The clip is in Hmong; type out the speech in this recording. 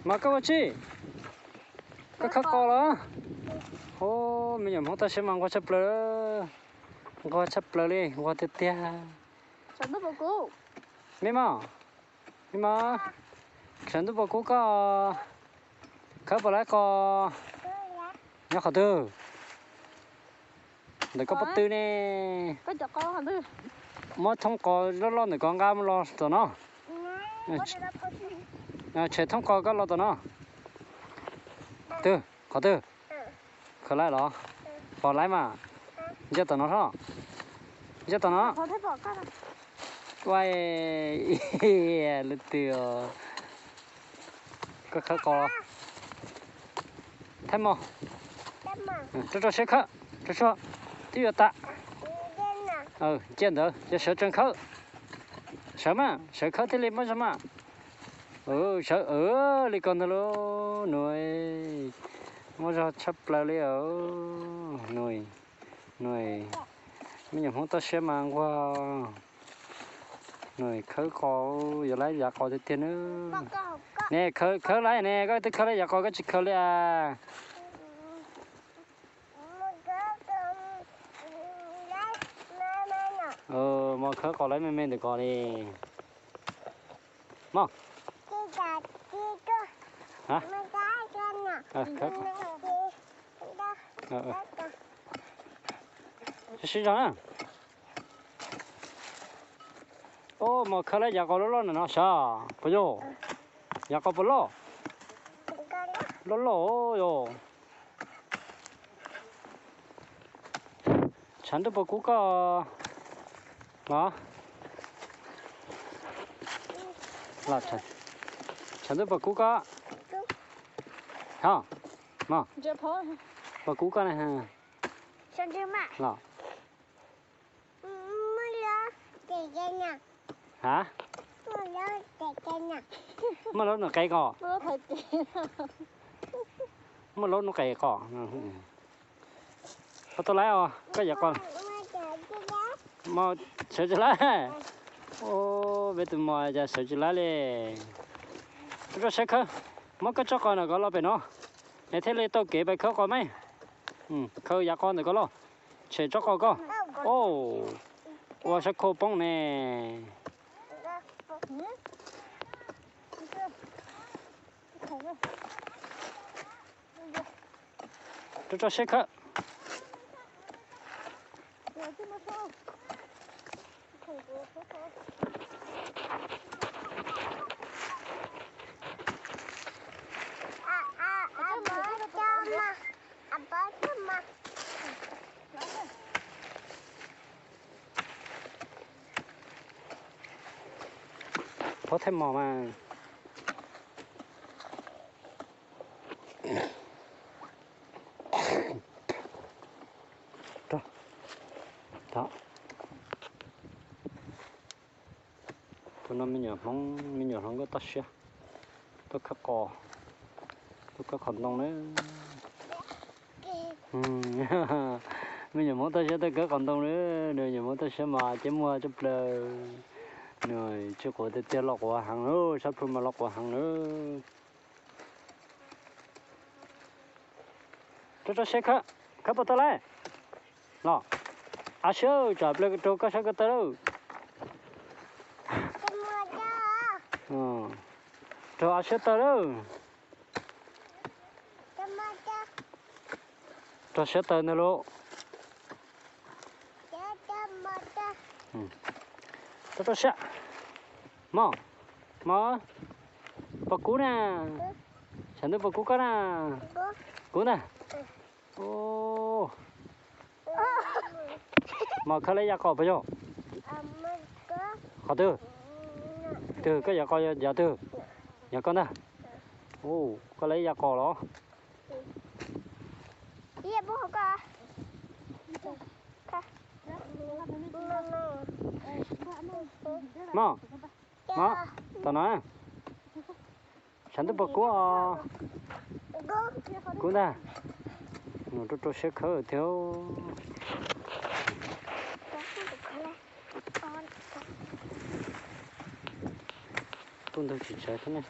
Mas koj ua tsi? Koj khawb qos los? Ub, me nyuam Hmoob toj siab mas nquag tshaj plaws, nquag tshaj plaws li, nquag tiag tiag. Me mos, me mos, sawv ntuj puas kub koj? Khawb puas laib qos? Nyob qhov twg? Ntawm koj pob tw ne. Muab thoob qos loj loj ntawm koj nqa los tom no. Tshem thoob qos koj los tom no. Twg, qhov twg? Khawb laib los? Pom laib mas. Ntsia tom no hlob. Ntsia tom no. Ua, lub twg os. Koj khawb qos. Thaij mos. Rau rau siab khawb, rau rau, twb yuav tas. Cia ntawd yog sawv tsees khawb. Sawv mas, sawv khawb thiaj li muaj zog mas. Sawv li ko ntag lauj. Nws muaj zog tshaj plaws li os. Nws, nws, me nyuam Hmoob toj siab mas nquag. Nws khawb qos, yuav laib yav qos tiag tiag nawb. Ne, khawb laib ne, koj twb khawb laib yav qos koj tsis khawb li as. Mos khawb qos laib me me ntawm ko li. Mos. Sib zog na. Ub, mos khawb laib yav qos loj loj ntawm no sav, puas yog? Yav qos puas loj? Loj loj yog. Tshav ntuj puas kub koj los? Tshav ntuj puas kub koj? Ho, mos, puas kub koj na? Los. Ha? Muaj laub nws qe qos. Muaj laub nws qe qos. Puas tau laib os, koj yav qos. Mos sawv tsis laib. Peb tus mos cas sawv tsis laib li. Rau rau siab khawb, muab koj tsob qos ntawm ko los pem no, es thiaj li tau kev pais khawb qos mas. Khawb yav qos ntawm ko los, tshem tsob qos koj. Ua sab khau poob ne. Rau rau siab khawb. Phob thaij mos mas. Tus no me nyuam Hmoob, me nyuam hluas nkauj toj siab, tuaj khawb qos, tuaj khawb qos ntoo na. Me nyuam Hmoob toj siab tuaj khawb qos ntoo na, nws me nyuam Hmoob toj siab mas ceb muag coob plaws. Nws tsis quav tiag tiag, los quav heev na, sab plhu mas los quav heev na. Rau rau siab khawb, khawb puas tau lawm? Los, av siab, tsam plaws rau koj sab ko taw lawm. Rau av siab taw lawm. Rau siab taw ntag lauj. Rau rau siab. Mos, mos, puas kub na? Tshav ntuj puas kub koj na? Kub ntag. Mos khawb laib yav qos puas yog? Qhov twg? Twg koj yav qos, yav twg? Yav koj ntag. Koj laib yav qos los? Mos, mos, tom no. Tshav ntuj puas kub os? Kub ntag. Nws rau rau siab khawb thiab. Tuaj ntug tsis tsawv thiab ne.